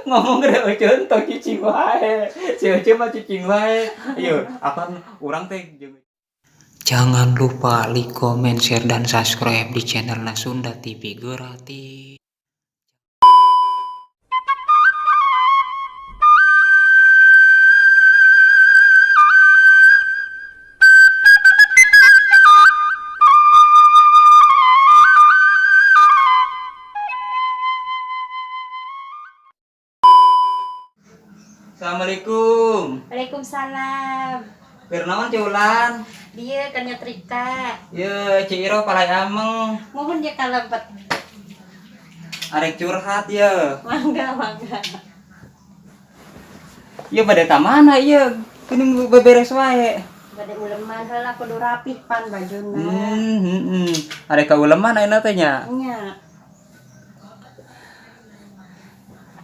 Ngomong gede euceun tong cicing wae. Si Ece mah cicing wae. Ieu apan urang teh jeung. Jangan lupa like, comment, share, dan subscribe di channel Sunda TV gratis. Assalamualaikum. Waalaikumsalam. Keur naon Ceu Ulan? Dia kan nyetrika. Ye, Ceu Iroh palay ameng. Mohon dia kalempet. Arek curhat ye. Mangga, mangga. Ye bade ka mana ye? Geuning beberes wae. Bade uleman heula kudu rapih pan bajuna. Arek ka uleman ayeuna teh nya. Nya.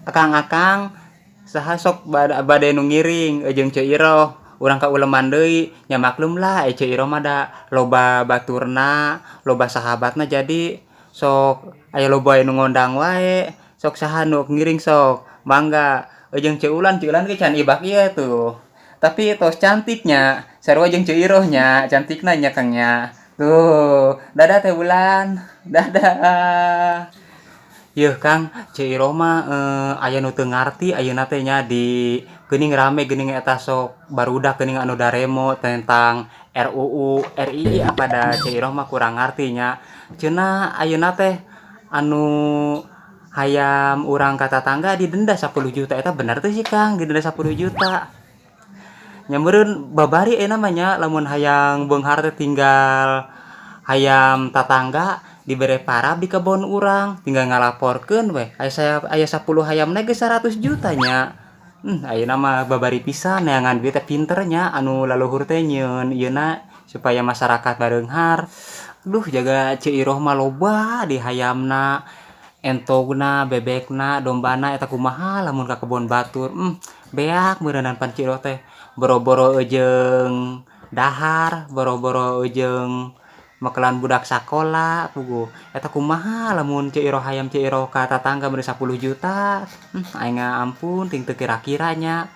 Akang-akang saha sok bade nu ngiring jeung Ceu Iroh. Urang ka uleman deui nya, maklum lah Ceu Iroh mah da loba baturna, loba sahabatna, jadi sok aya loba nu ngondang wae. Sok saha nu ngiring, sok mangga jeung Ceu Ulan. Ceu Ulan ge can ibak ieu tuh. Tapi tos cantiknya, sarua jeung Ceu Iroh nya, cantikna nya Kang nya. Tuh, dadah Teh Ulan. Dadah. Yeuh Kang, Ceu Iroh mah aya nu teu ngarti ayeuna teh nya, di geuning rame geuning eta sok barudak geuning anu daremo tentang RUU RII apa, da Ceu Iroh mah kurang ngarti nya. Cenah ayeuna teh anu hayam urang ka tatangga didenda 10 juta, eta bener teu sih Kang didenda 10 juta? Nya meureun babari ayeuna mah nya, lamun hayang beunghar teh tinggal hayam tatangga dibere parab di kebon urang, tinggal ngalaporkeun we, aya saya aya 10 hayam geus 100 juta nya. Ayeuna mah babari pisan neangan duit teh, pinter nya anu laluhur teh nyieun ieuna supaya masyarakat bareunghar. Duh, jaga Ceu Iroh mah loba di hayamna, entogna, bebekna, dombana, eta kumaha lamun ka kebon batur. Beak meureunan pan Ceu Iroh teh boro-boro jeung dahar, boro-boro jeung mekelan budak sakola puguh. Eta kumaha lamun Ceu Iroh hayam Ceu Iroh ka tatangga meuli 10 juta. Aing ampun ting teu kira-kira nya.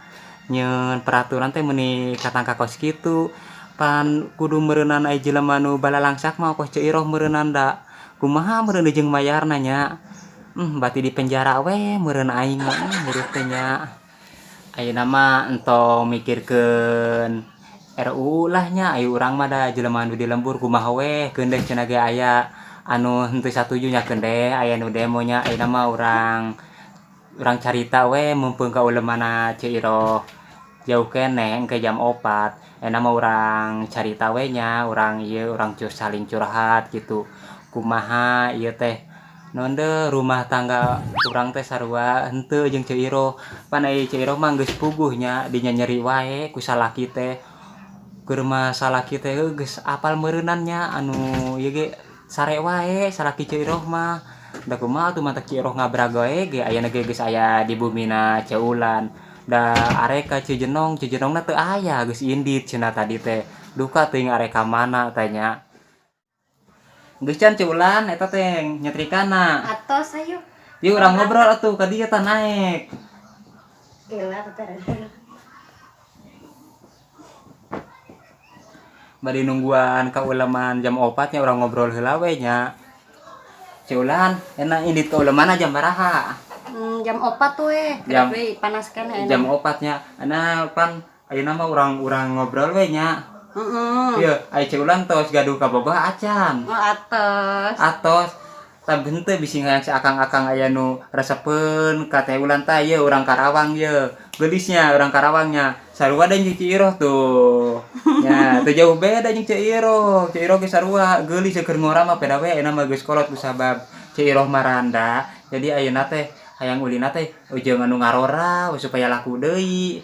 Nyeun peraturan teh meuni katangka kos kitu. Pan kudu meureunan ai jelema nu balalangsak mah kos Ceu Iroh meureunan, da kumaha meureun jeung mayarna nya. Bati di penjara we meureun aing mah hirup teh nya. Ayeuna mah entong mikirkeun RUU lah nya, ayo urang mah da jelema nu di lembur kumaha we keun deh, cenah ge aya anu henteu satuju nya, keun deh aya nu demo nya. Ayeuna mah urang carita we mumpung ka ulemanna Ceu Iroh jauh keneh, engke jam 4. Ayeuna mah urang carita we nya, urang ieu urang saling curhat gitu, kumaha ieu teh naon deuh rumah tangga urang teh sarua henteu jeung Ceu Iroh. Pan ai Ceu Iroh mah geus puguh nya, dinyanyeri wae ku salaki teh. Keur mah salaki teh geus apal meureunan nya, anu ieu ge sare wae salaki Ceu Iroh mah. Da kumaha atuh matak Ceu Iroh ngabrag wae ge ayeuna ge geus aya di bumina Ceu Ulan. Da arek ka Ceu Jenong, Ceu Jenongna teu aya, geus indit cenah tadi teh. Duka teuing arek ka mana teh nya. Geus can Ceu Ulan eta teh nyetrikana? Atos, ayo. Yuk urang ngobrol atuh ka dieu tah naek. Gila teh. Bade nungguan ka uleman jam 4 nya, urang ngobrol heula we nya. Ceu Ulan, enak indit ka uleman jam baraha? Jam 4 we. Jam we panas kan enak. Jam 4 nya. Ana pan ayeuna mah urang-urang ngobrol we nya. Heeh. Ieu ai Ceu Ulan tos gaduh kabogoh acan? Oh, atos. Atos. Tah henteu bisi hayang si akang-akang aya nu resepeun ka Teh Ulan tah, ieu urang Karawang ieu. Geulisnya urang Karawangnya. Sarua da jeung Ceu Iroh tuh. Nya, teu jauh beda jeung Ceu Iroh. Ceu Iroh ge sarua geulis keur ngora mah, peda we ayeuna mah geus kolot ku sabab Ceu Iroh maranda. Jadi ayeuna teh hayang ulina teh jeung anu ngarora supaya laku deui.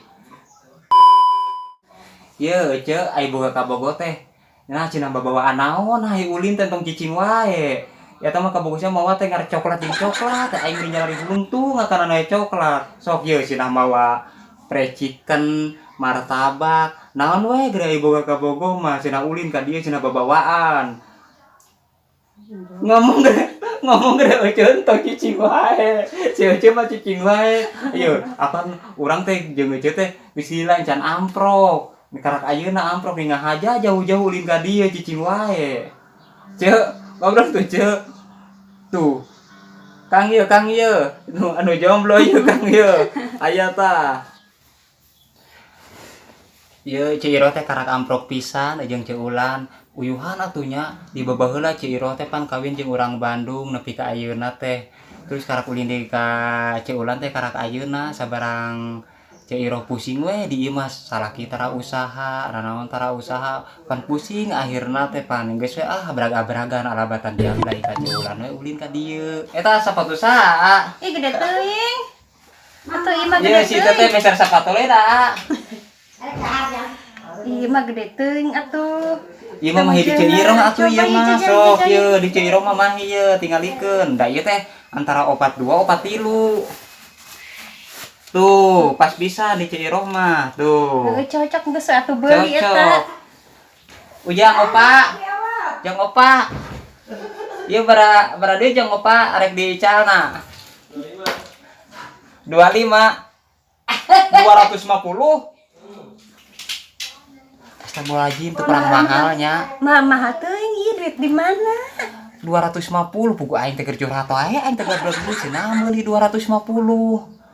Ieu Ceu ai boga kabogoh teh. Nah cenah babawaan naon ai ulin teh tong cicing wae. Ya mah kabogoh mawa teh ngarep coklat jeung coklat, aing meni nyalari untung kana aya coklat. Sok ieu cenah mawa fried chicken, martabak, naon we geura boga kabogoh mah cenah ulin ka dieu cenah babawaan. Ngomong geura Ngomong gede euceun tong cicing wae. Si Ece mah cicing wae. Ieu, apan urang teh jeung Ece teh geus lila encan amprok. Karak ayeuna amprok nih ngahaja jauh-jauh ulin ka dieu cicing wae. Ceu, ngobrol tuh, Ceu. Tuh. Kang ieu, Kang ieu. Nu anu jomblo ieu, Kang ieu. Aya tah. Ieu Ceu Iroh teh karak amprok pisan jeung Ceu Ulan. Uyuhan atuh nya di baheula Ceu Iroh teh pan kawin jeung urang Bandung nepi ka ayeuna teh. Terus karak ulin deui ka Ceu Ulan teh karak ayeuna sabarang Ceu Iroh pusing we di imah, salaki tara usaha, nanaon tara usaha, pan pusing akhirna teh. Pan geus we ah, abrag-abragan alabatan diamblay ka Ceu Ulan we ulin ka dieu. Eta sapatu saha? Ih, gede teuing. Atuh ieu mah Ieu gede si teh teuing. Meser sapatu we da. Ieu mah gede teuing atuh. Ieu mah mahi di Ceu Iroh atuh ieu Coba mah ieu, sok coba. Ieu di Ceu Iroh mah mahi ieu, tingalikeun. Da ieu teh antara 42 43. Tuh, pas bisa di Ceu Iroh mah. Tuh. Heuh, cocok geus atuh, beuli eta. Cocok. Ujang opa. Jang opa. Ieu bara bara deui jang opa arek di calna. 25 250. Astagfirullahaladzim, itu kurang mahalnya. Mah mahal teuing ieu, duit di mana? 250 pugu aing teh keur curhat wae, aing teh goblok dulu cenah meuli 250.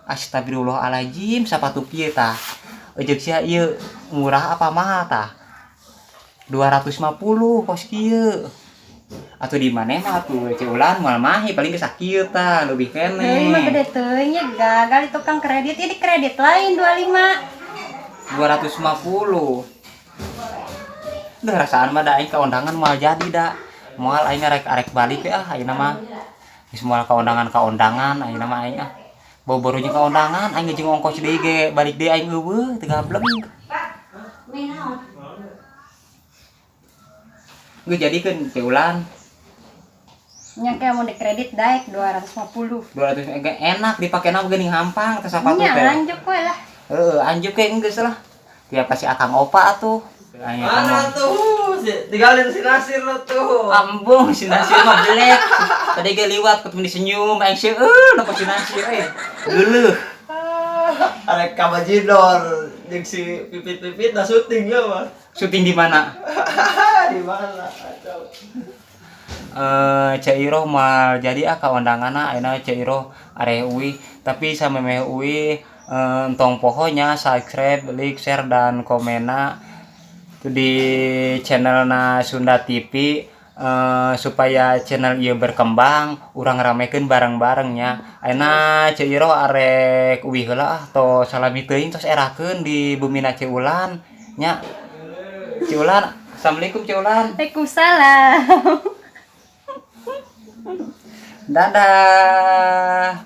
Astagfirullahaladzim, sapatu kieu tah. Ejek sia ieu murah apa mahal tah? 250 kos kieu. Atuh di maneh mah atuh Ceu Ulan moal mahi, paling geus sakieu tah leuwih Heuh, mah keneh. Gede teuing nya, gagal di tukang kredit, ini kredit lain 25. 250. Duh, rasaan mah da aing ka undangan moal jadi da. Moal, aing arek arek balik we ah ayeuna mah. Geus moal ka undangan ayeuna mah aing ah. Boro-boro jeung ka undangan aing jeung ongkos deui ge balik deui aing euweuh teu gableng. Naon? Geus jadikeun, Ceu Ulan. Nya kayak mau dikredit daek 250. 200 enak dipakena geuning hampang teh sapatu Nya teh. Lanjut we lah. Heeh, anjuk ke geus lah. Tiap kasih akang opa atuh. Aing Mana tuh? Tinggalin si Nasir lo tuh. Ambung si Nasir mah jelek. Tadi ge liwat ketemu di senyum aing seueur napa si Nasir eh. Geuleuh. Arek ka Bajidor jeung si pipit-pipit nah syuting ya mah. Syuting di mana? Di mana? Kacau. Eh, Ceu Iroh moal jadi ah ka undanganna ayeuna. Ceu Iroh areh uih, tapi samemeh uih entong poho nya subscribe, like, share dan komenna di channelna Sunda TV supaya channel ieu berkembang, urang ramekeun bareng-bareng nya. Ayeuna Ceu Iroh arek uih heula ah, tos salami teuing, tos erakeun di bumina Ceu Ulan nya. Ceu Ulan, assalamualaikum, Ceu Ulan. Waalaikumsalam. Dadah,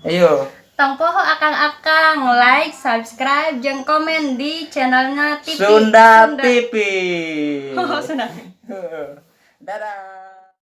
ayo. Tong poho akang-akang like, subscribe, jeung komen di channelnya TV Sunda TV. Oh, Sunda. Dadah.